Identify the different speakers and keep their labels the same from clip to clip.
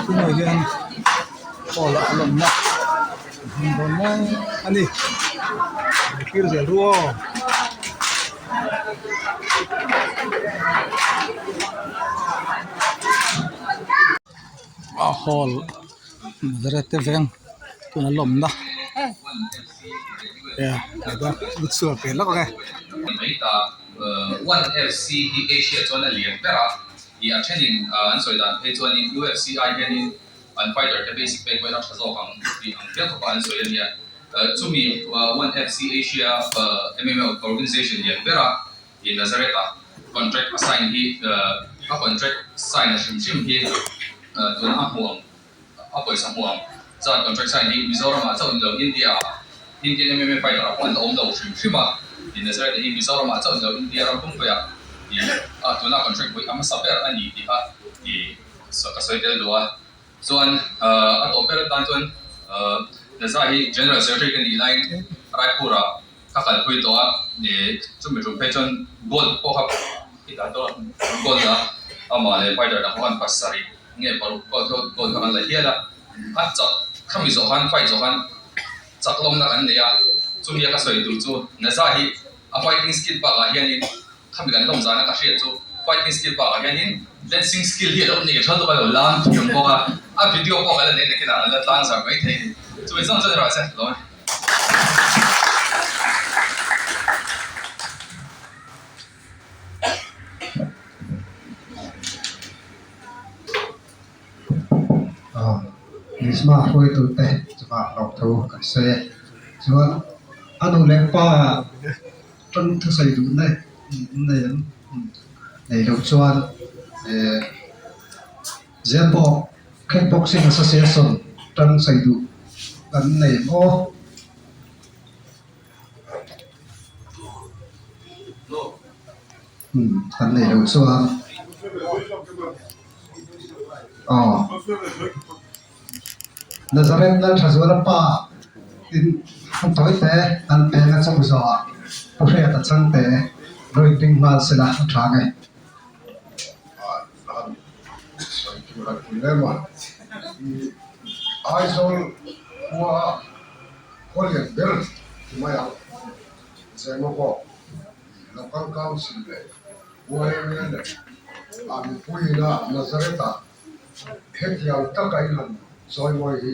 Speaker 1: Tunah hian hall ah an awm a an hmang dawn mek a ni thlir zel ru aw. A hall Nazareth te veng tuna lawmna
Speaker 2: One FC hi Asia chuan a lian ber a, ih a thenin an sawi dan phei chuanin UFC ai hianin an fighter te basic pek pawhin a tha zawk ang tih ang hial khawpa an sawi a nia. Chumi One FC Asia MMA organization lian ber a ih Nazareth a contract a sign hi a contract sign a hrim hrim hi tuna a hmuh ang a pawisa hmuh ang zat contract sign hi Mizoram ah chauh ni lo India ah Indian MMA fighter ah pawh an la awm lo hrim hrim a ih Nazareth hi Mizoram ah chauh ni lo India ram pumpuia ih tuna contract pawh hi a hmasa ber a ni tih kha ih ka sawi tel duh a chuan a tawp ber atan chuan Naza hi General Secretary ka nih laiin Raipur ah ka kalpui tawh a ih chumi tum phei chuan gold pawh kha gold a amah leh fighter dang pawh khan pasarih nge paruk gold gold kha kan la hial a a chak khami zawh khan fight zawh khan chak lawmna kan nei a chumi a ka sawi tur chu Naza hi a fighting skill bakah hianin khami kan lawm zana ka hriat chu fighting skill bakah hianin dancing skill hi a lo nei tha lutuk a lo lam thiam bawk a a video pawh kan la nei nakinah an la tlang zar mai thei a ni chumi zawng chuan erawh se lo.
Speaker 1: Nisma hruaitute chungah lawmthu kan sawi a, chuan a nu leh pa tang thusawi duhna nei an nei loh chuan ehh Zepawh Kickboxing Association tang sawi duh kan nei maw? Kan neih loh chuan aw Nazareth Lalthazuala pa in hun tawi te an peng a chawm zawhah Pu Hriata changte rawih ding nghal sela a tha nge.
Speaker 3: Aizawl khua Khaw lian ber ti mai ang, Zemabawk, Local Council leh YMA leh a mipuiina Nazareth-ah hetiang taka in han chawimawi hi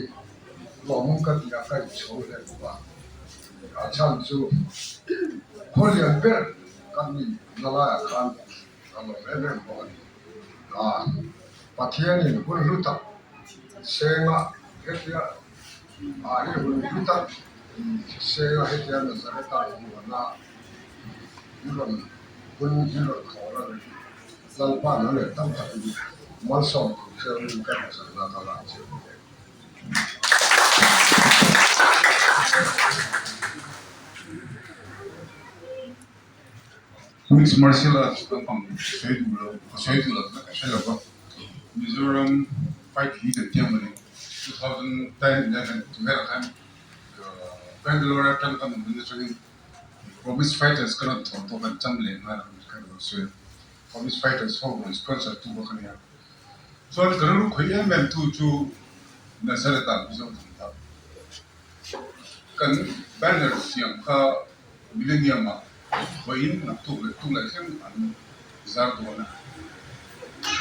Speaker 3: lawmawm ka ti a, ka inchhawng hle bawk a. A chhan chu khaw lian ber kan ni na laiah khan ka lawm em em bawk a ni. Pathianin hun hlu tak senga hetia Mahni hun hlu tak senga hetia Nazareth-a inmuahna i rawn hun i rawn thawl a ni. Lalpa na leh tam takin malsawm tur che rin ka hmuhsakna ka la che ni e.
Speaker 4: Mixed martial arts lampang sawi duh lo ka sawi duh lo na ka hre lo va, Mizoram fight hi kan tiang mawni 2010 11 velah khan Bangalore atang kan awm atangin Promise Fighters ka rawn thawh tawh kan cham leh nghal ang ka rawn sawi a, Promise Fighters ho rawn sponsor tu kha ka nia. Chuan ka rilru khawih em em tu chu Nazareth ah Mizo thang ta kan banner siam kha Millennium ah vawiin naktuk leh tuk leh thleng an zar dawn a,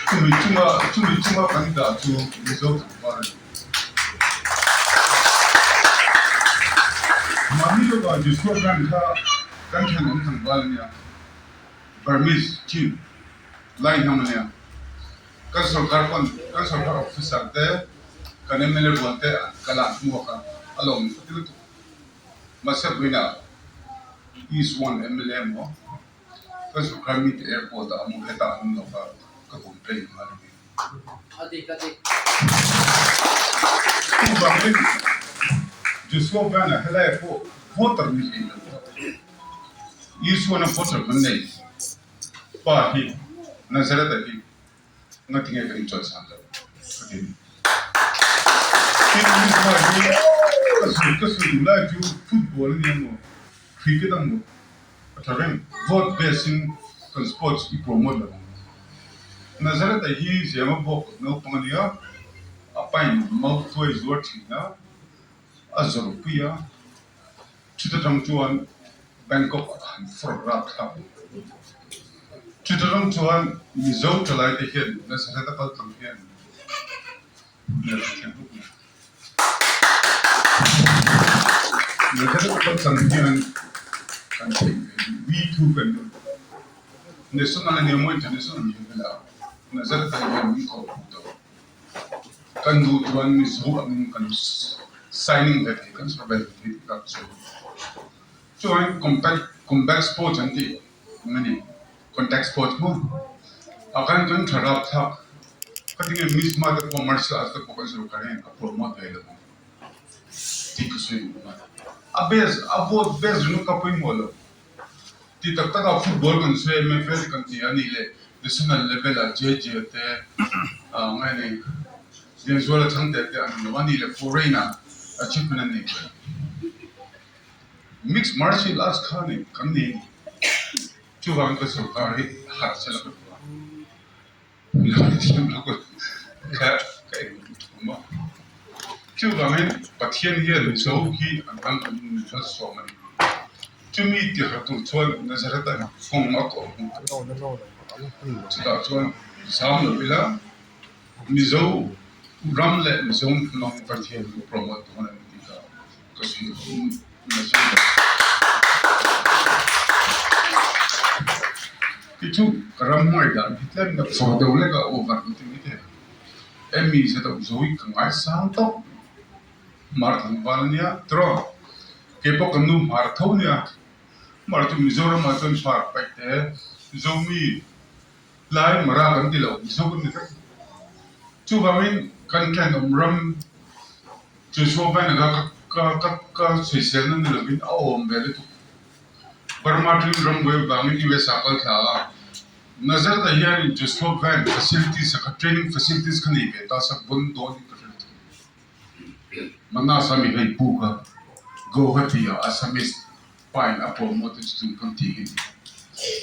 Speaker 4: chumi chunga chumi chunga kan dah chu Mizo tlangval a ni. Mahni lawkah Joshua Van kha kan thenawm tlangval a nia, Burmese chin lai hnam a nia, kan sorkar pawn. Kan sorkar officer te, kan mla rual te an kal a, an hmuak a, a lawm ka ti lutuk. Mahse vawiinah East One mla emaw kan sorkar mite airport ah emaw hetah an awm lo kha ka complain nghal a ni. Chuvangin Joshua Van-a helaiah pawh voter ni hlei lo. Isuana voter kan nei pa hi Nazareth-a hi ngatinge kan inchawlhsan loh ka ti a ni. Tin, Isua hi ka sawi ka sawi duh lai chu football a ni emaw cricket emaw a tha reng. Vote base in kan sports i promote lo ang. Nazareth-a hi Zema bawk naupang a nia, a pain mautuai zuar thin a, a zawrhpui a. Chuta tang chuan Bangkok ah han fawr rap thlak a. Chuta tang chuan Mizo thalai te hian Nazareth a kal tlang hian lehkha thiam bawk mai. Nazareth a kal tlang hian kan theih ve duh mi thu kan duh. National a nia maw international level ah Nazareth ah hian min kawh hmuh tawh. Kan duh chuan Mizo angin kan signing ve thei, kan survey ve thei tih ka sawi. Chuan combat combat sports an tih ang a ni, contact sports maw? Ah khan chuan tha rapthlak ka ti nge Miss Mate pawh martial arts te pawh kan sorkar hian a promote ve lo ang tih ka sawi duh nghal. A base a vote base ringawt ka pawimawh lo. Ti tak tak a football kan sawi a MFL kan ti a nih leh national level ah JJ te ngai nei Lianzuala Chhangte te an awm lo a nih leh foreign ah achievement an nei ve. Mixed martial arts kha ni kan nei a ni. Chuvangin ka sorkar hi harh se la ka duh a. Chuvangin Pathian hian Mizo hi an ram an malsawm a ni. Chumi tihar tur chuan Nazareth ah kawng a kawh hmu ta. Chutah chuan zam lo ila Mizo ram leh Mizo hnam Pathian hi promote dawn a ni tih kha ka sawi duh. Ti chu ka ram hnuai dan hi tlem na fur deuh lek a over kan ti mai thei a. Emi za deuh zawi ka ngai sang tawp. Hmar tlangval a nia tiraw? Kei pawh ka nu hmar tho a nia. Hmar chu Mizoram ah chuan hmar paih te Zomi lai mara kan ti lo Mizo kan ni vek. Chuvangin kan thenawm ram Joshua Banner-a ka ka ka sawiselna ni lovin a awm ve lutuk. Burma tling rambuai avangin US ah kal thla a, Nazareth-ah hianin Joshua Van facilities a kha training facilities kha nei ve ta sak vawn dawn in ka hre lutuk. Manas a mi hei pu kha Guwahati-ah Assamese pa in a promote chu chung kan tih hi ni.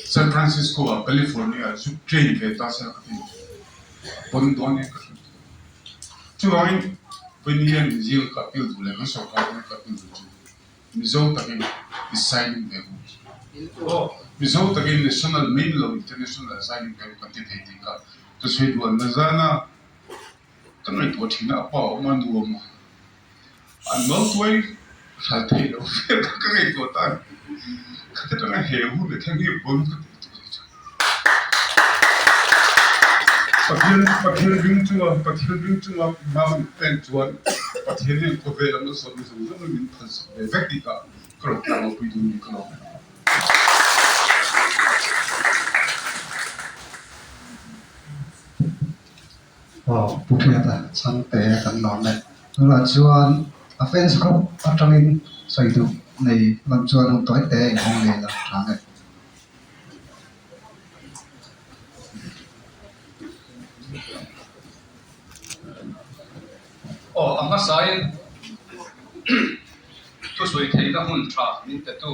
Speaker 4: San Francisco-ah California-ah zu train ve ta se ka ti vawn dawn in ka hre lutuk. Chuvangin Vawiin zing ka appeal duh leh kan sorkar pawn ka appeal duh chu Mizo takin i signing ve u. Mizo takin national main lo international a signing ve u kan ti thei tih kha ka sawi duh a. Nazana ka ngaihtuah thin a, a pa awm a, nu awm a, an mautuai hral thei lo vel kha ka ngaihtuah ta a ni. Khati atanga he hun leh thleng hi bon ka ti lutuk thei chuan. Pathian Pathian ring chunga Pathian ring chunga hma kan pen chuan Pathian hian khawvel a malsawmna zawng zawng hi min phalsak ve vek tih kha ka rawn tlang ropui dun ni ka lawm e.
Speaker 1: Aw Pu Hriata Chhangte kan lawm e. Tunah chuan a fans group atangin sawi duh nei lam chuan hun tawi te inhawng leh la tha e.
Speaker 2: Aw, a hmasain thusawi theihna hmun tha min petu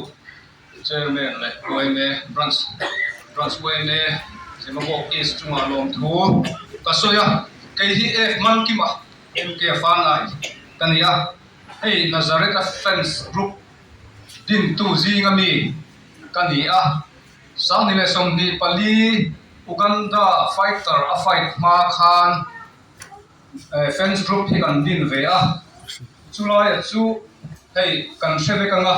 Speaker 2: Chairman leh yma Branch Branch yma Zemabawk East chungah lawmthu ka sawi a, kei hi F Malkima MK Fanai ka ni a, hei Nazareth-a fans group dintu zinga mi ka ni a, 2024 Uganda fighter a fight hma khan fans group hi kan din ve a, chulaia chu hei kan hre vek ang a,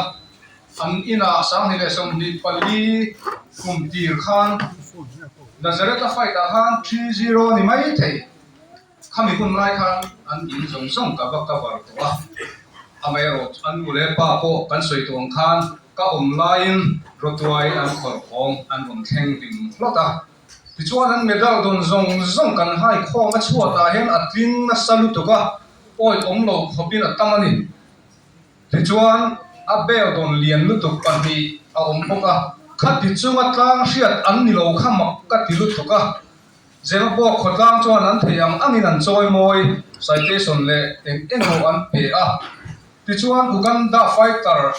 Speaker 2: an inah 2024 kum tir khan Nazareth a fight ah khan 3-0 a ni mai thei. Khami hun lai khan an in zawng zawng ka va cover tawh a, amaherawh a nu leh pa pawh kan sawi tawh ang khan ka awm laiin rawtuai an khawrh khawm an rawn thleng hlim hlawt a. Tichuan an medal dawn zawng zawng kan hai khawm a chhuatah hian a tling nasa lutuk a, awi awm lo khawpin a tam a ni. Tichuan a bel dawn lian lutuk pahnih a awm bawk a, khati chunga tlang hriat an ni lo kha mak ka ti lutuk a. Zemabawk khawtlang chuan an thei ang angin an chawi mawi, citation leh eng engemaw an pe a. Tichuan Uganda fighter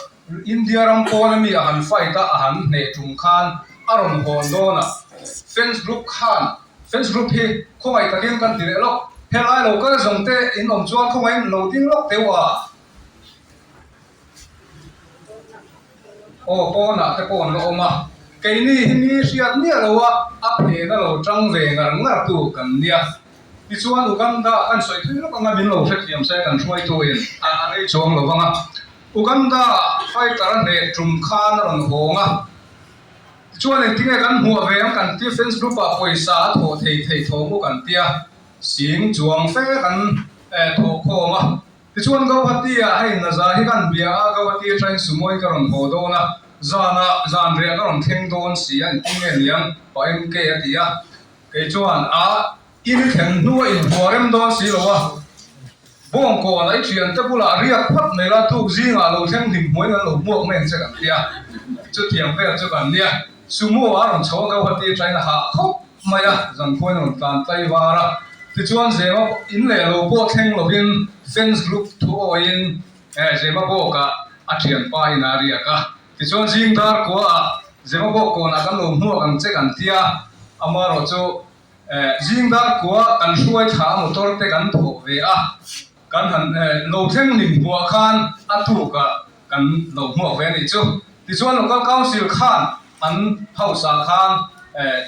Speaker 2: India ram pawn ami a han fight a, a han hneh tum khan a rawn hawn dawn a. Fans group khan fans group hi khawngaih takin kan ti leh lawk. Helai lo kal zawng te in awm chuan khawngaihin lo ding lawk teuh a. Aw pawnah te pawh an la awm a, keini hi mi hriat miah lo a, a phena lo tang ve ngar ngar tu kan nia. Tichuan Uganda kan sawi thui lawk anga min lo hrethiam se kan hruaituin a rei chuang lo vang a. Uganda fighter a hneh tum khan a rawn hawng a, tichuan engtinge kan hmuah ve ang kan tia fans group ah pawisa a thawh thei thei tho maw kan tia sing chuang fe kan thawh khawm a. Tichuan Gauhati-ah hei Naza hi kan bia a, Gauhati atangin Sumo-in ka rawn haw dawn a, zanah zan riah ka rawn thleng dawn si a, engtin nge niang Pa MK a ti a, kei chuan a in thlen hnu a inhmuah rem dawn si lo a, Bawngkawn a i thiante bulah riak phawt mai la, tuk zingah lo thleng hlim hmuain an lo hmuak mai ang che kan ti a, chutiang vel chu kan nia. Sumo a rawn chho a, Gauhati atangin a hah khawp mai a, zankhuain a rawn tlan tlai var a. Tichuan Zema in leh lo pawh thleng lovin fans group thu awiin Zema bawkah a thianpa in a riak a. Tichuan zing dar kuaah Zema bawk kawnah kan lo hmuak ang che kan ti a, amaherawh chu zing dar kuah kan hruai thla a motor te kan thawh ve a, kan han lo thleng lim hmuah khan a tukah kan lo hmuak ve a nih chu. Tichuan Local Council khan an house ah khan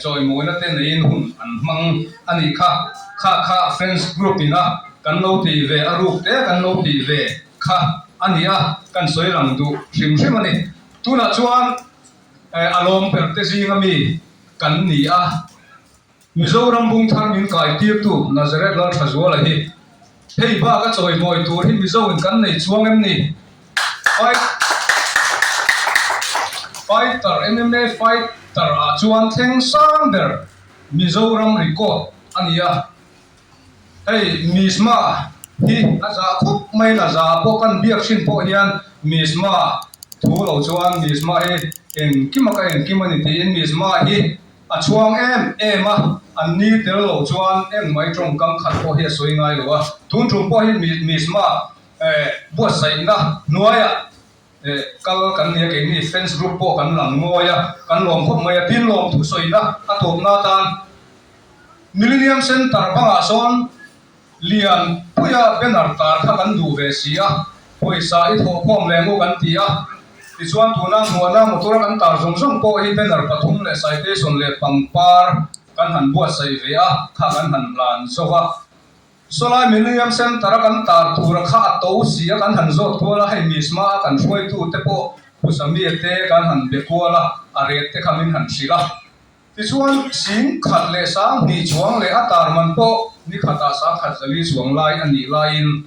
Speaker 2: chawimawina te neiin hun an hmang a nih kha. Kha kha Friends Group in a kan lo tih ve a ruk te kan lo tih ve kha a ni a, kan sawi lang duh hrim hrim a ni. Tunah chuan a lawm ber te zinga mi kan ni a. Mizoram bung thar min kai tirtu Nazareth Lalthazuala hi hei bak a chawimawi tur hi Mizo in kan nei chuang em ni? Fight Fighter MMA fighter ah chuan thleng sang ber Mizoram record a ni a. Hei Misma hi a zah khawp mai in a za pawh kan biak hrin pawh hian Misma thu lo chuan Misma hi engkim a ka engkim a ni tiin Misma hi A chhuang em em a, an ni tel lo chuan engmah tawngkam khat pawh hi a sawi ngai lo a. Tun tum pawh hi Misma buatsaihna hnuaiah kal kan ni a, keini fans group pawh kan lang ngawi a, kan lawm khawp mai a. Tin, lawm thusawiina a tawpna atan Millennium Centre bangah sawn Lian puia banner tar kha kan duh ve si a, pawisa i thawhkhawm leh maw kan ti a. Tichuan tuna hmuahna motor a kan tar zawng zawng pawh hi banner pathum leh citation leh pangpar kan han buatsaih ve a, kha kan han hlan zo va. Sawlai Millennium Centre a kan tar tura kha a to si a kan han zawt kual a, hei Misma a kan hruaitu te pawh Pu Samir te kan han be kual a, a ret te kha min han hrilh a. Tichuan, sing khat leh sang hnih chuang leh a tar man pawh ni khatah sang khat zali chuang lai a nih laiin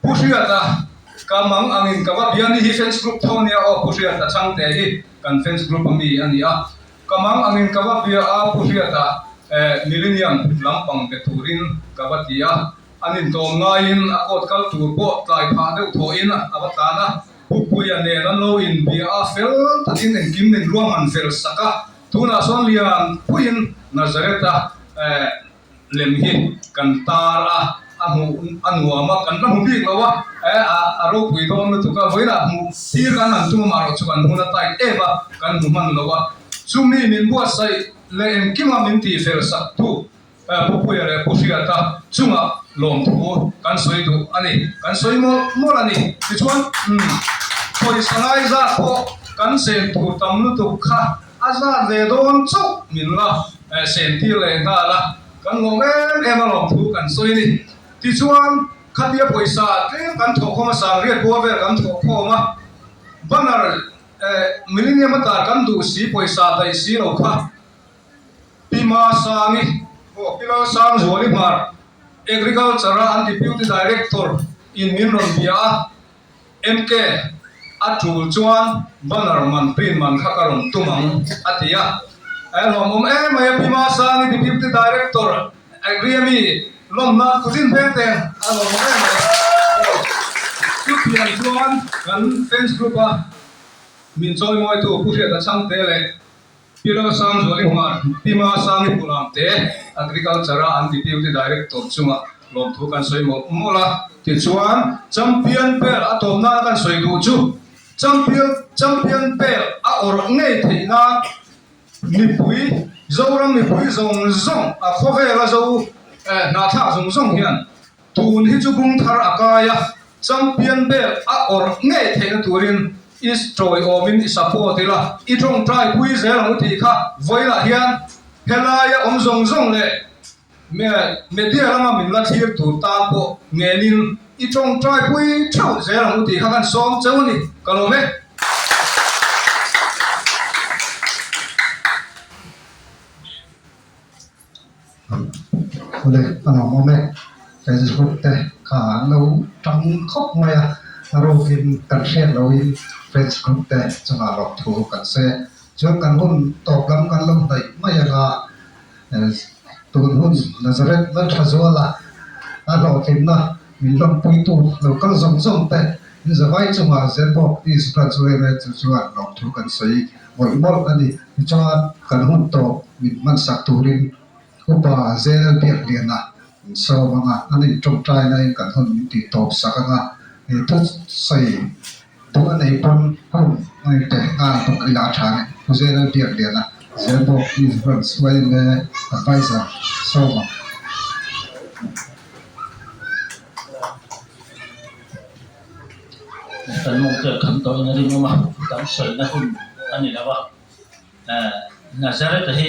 Speaker 2: Pu Hriata ka mang angin ka va bia ni hi fans group tho nia aw Pu Hriata chhangte hi kan fans group a mi a ni a, ka mang angin ka va bia a Pu Hriata Millennium lampang be turin ka va ti a, an intawm ngaiin a court kal tur pawh tlai phah deuh thawhin a va tlan a, Pu Puia nen an lo inbia a fel takin engkim min ruahman fel sak a. Tunah sawn lian puiin Nazareth-a lem hi kan tar a, a hmuh a nuam a, kan la hmu bik lo a, a ropui dawn lutuk a, vawiinah hmuh tir kan han tum a, mahrawh chu kan hun a tight em a, kan hmu hman lo a, chumi min buatsaih leh engkima min tihfel sak tu Pu Puia leh Pu Hriata chungah lawmthu kan sawi duh a ni, kan sawi mawlh mawlh a ni. Tichuan, pawisa ngai zat pawh kan sen tur tam lutuk kha a zat ve dawn chauh min la sen tir leh nghal a, kan lawm em em a lawmthu kan sawi a ni. Tichuan, khatia pawisa tlem kan thawhkhawm a, sangriat bawr vel kan thawhkhawm a, banner Millennium atan kan duh si pawisa daih si lo kha, Pi Masangi, aw Pi Lalsangzuali hmar,
Speaker 5: Agriculture a an Deputy Director in min rawn bia a, MK a tul chuan banner man print man kha ka rawn tum ang a ti a. A hlawmawm em mai a, Pi Masangi Deputy Director Agri ami lawmna kuzin veng teng a hlawmawm em mai. Chutiang chuan kan fans group a min chawimawitu Pu Hriata Chhangte leh Pi Lalsangzuali Hmar, Pi Masangi Pulamte, Agriculture a an Deputy Director chunga lawmthu kan sawi mawlh mawlh a. Tichuan, Champion Belt a tawp nan kan sawi duh chu Champion Champion Belt a awrh ngei theih nan mipui, Zoram mipui zawng zawng, a khawvela zo hnahthlak zawng zawng hian Tun hi chu bung thar a kai a, champion belt a awrh ngei theihna turin i tawiawmin i support ila, i tawngtai pui zel ang u tih kha vawilah hian helaia awm zawng zawng leh media lama min la thlir tur tan pawh ngenin i tawngtai pui theuh zel ang u tih kha kan sawm cheu a ni, ka lawm e.
Speaker 1: Awle a nuam awm e, Facebook te kha an lo tang khawp mai a, a rukin kan hriat loin Facebook te chungah lawm thu kan sawi a, chuan kan hun tawp lam kan lo hnaih mai anga tun hun Nazareth la tha zual a, a hlawhtlinna min lawmpuitu lo kal zawng zawng te in zavai chungah Zembawk Israel chu em em chu chuan lawm thu kan sawi. Mawlh mawlh a ni. Tichuan, kan hun tawp min hmansak turin Upa Zel Biakliana min sawm ang a, an intawngtai naiin kan hun min tih tawp sak ang a, he thusawi duh a nei pawn hun a inpe nghal bawk ila a tha a ni. Pu Zel Biakliana, Zelbawk Youth Branch yma Advisor sawm ang.
Speaker 6: Kan mawngte kham tawhin a rinawm a, kan sawina hun a ni lo a. Nazareth-a hi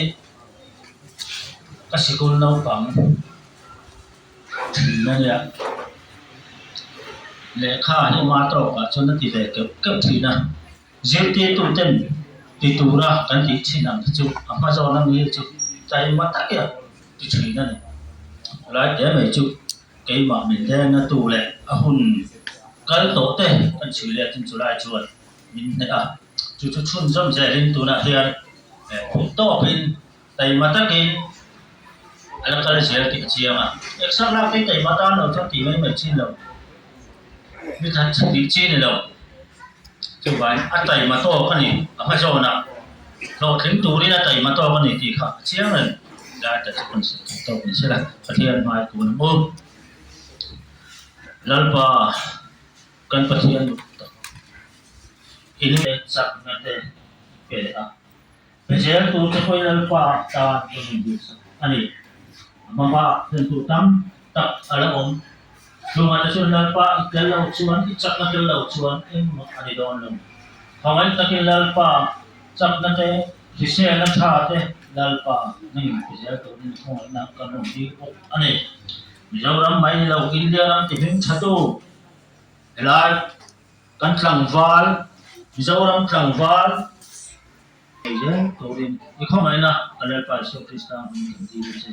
Speaker 6: ka sikul naupang thin a nia. Lehkha hi ama tawkah chuan a ti ve keuh keuh thin a. Zirtirtuten ti tura kan tih thin ang te chu a hma zawn ami chu taima takin ti thin a ni. Lai te mai chu. Keimah min deng na tu leh a hun kal tawh te kan chhui let in chulai chuan min hneh a, chu chu chhunzawm zelin tunah hian theih tawpin taima takin a la kal zel tih a chiang a. Exer lak te taima tan lo chuan tih mai mai chin lo, mi that chhe tih chi ni lo. Chuvangin a taima tawk a ni, a hma zawnah hlawhtling turin a taima tawk a ni tih kha a chiang reng. Lai ta chu kan sawi theih tawk ni sela, Pathian hmai kun ang u. Lalpa kan Pathian lut tak in leh chakna te pe a, pe zel tur te pawhin Lalpa tan ka rawn duhsak a ni. A hma bak thlentu tam tak a la awm. Chungah te chuan Lalpa i tel lo chuan, i chakna tel lo chuan engmah a ni dawn lo. Khawngaih takin Lalpa chakna te, hriselna tha te Lalpa nangin pe zel turin khawngaihna kan rawn dil bawk a ni. Mizoram mai ni lo, India ram ti hming thatu helai kan tlangval, Mizoram tlangval, Hei zel turin i khawngaihna a Lalpa Isua Krista hming kan dil a che.